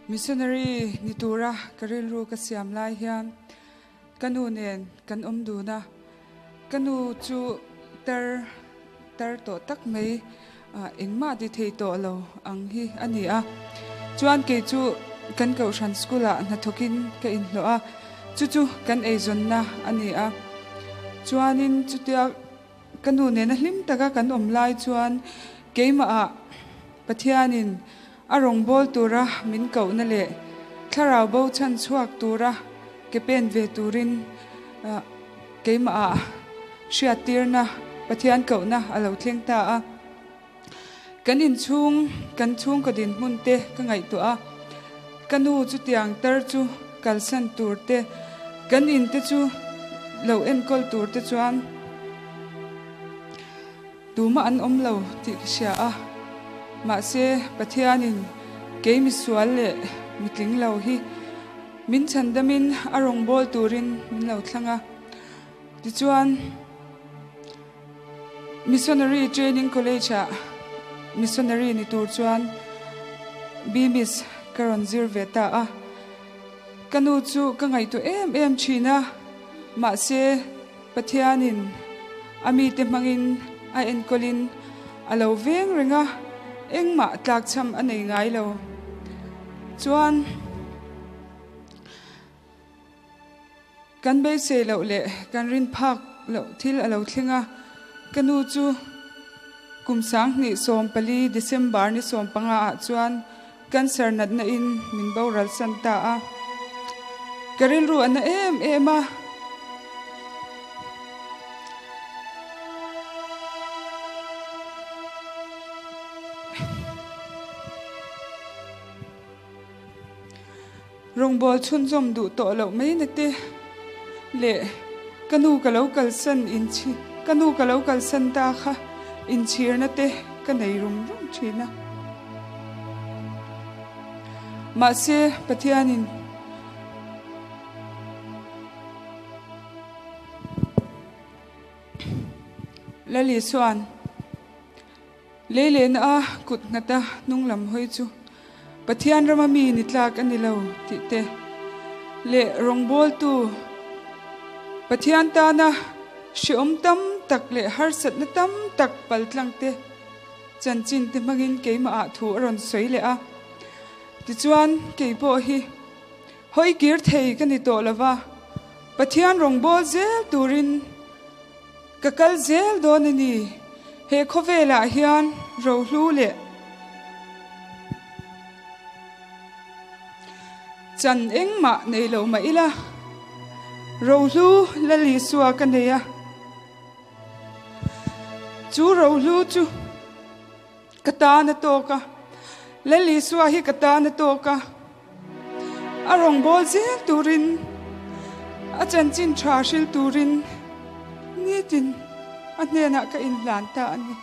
Missionary ni tura ka rilru ka siam lai hian ka nu nen kan awm dun a, ka nu chu tar tar tawh tak mai engmah ti thei tawh lo ang hi a ni a. Chuan kei chu kan kohhran school ah hnathawkin ka inhlawh a, chu chu kan eizawnna a ni a. Chuanin chutia Ka nu nena hlim taka kan awm lai chuan keimahah Pathianin a rawngbâwl tura min kohna leh thlarau bo chhan chhuak tura ke pen ve turin keimahah hriattirna Pathian kohna a lo thleng ta a. Kan inchhung, kan chhungkaw dinhmun te ka ngaihtuah a, ka nu chutiang tar chu kalsan tur te, kan in te chu lo enkawl tur te chuan tumah an awm lo tih ka hria a. Mahse, Pathianin kei misual leh mitling lo hi min chhandamin a rawngbâwl turin min lo thlang a. Tichuan. Missionary Training College ah missionary ni tur chuan BMIS ka rawn zir ve ta a. Ka nu chu ka ngaihtuah em em thin a, mahse Pathianin a mite hmangin a enkawlin a lo veng reng a, engmah tlakchham a nei ngai lo. Chuan. Kan beisei loh leh kan rin phak loh thil a lo thleng a, ka nu chu kum 2014 December ni 15 ah chuan cancer natna in min boral san ta a. Ka rilru a na em em a. Rawngbâwl chhunzawm duh tawh loh mai na te leh ka nu ka lo kalsan inchhi ka nu ka lo kalsan ta kha inchhirna te ka nei rum rum thin a. Mahse, Pathianin. Lali chuan. Lei lehna a kut nghata hnung lam hawi chu Pathian rama mi ni tlak a ni lo tih te leh rawngbawltu Pathian tana hreawm tam tak leh harsatna tam tak paltlang te chanchin te hmangin keimahah thu a rawn sawi leh a. Tichuan kei pawh hi hawi kir thei ka ni tawh lova, Pathian rawngbâwl zel turin Ka kal zel dawn a ni. He khawvelah hian rohlu leh chan engmah nei lo mah ila, rohlu Lalisua ka nei a. Chu rohlu chu ka tan a tawk a, Lalisua hi ka tan a tawk a. A rawngbâwl zel turin, a chanchin ṭha hril turin nitin a hnenah ka inhlan ta a ni.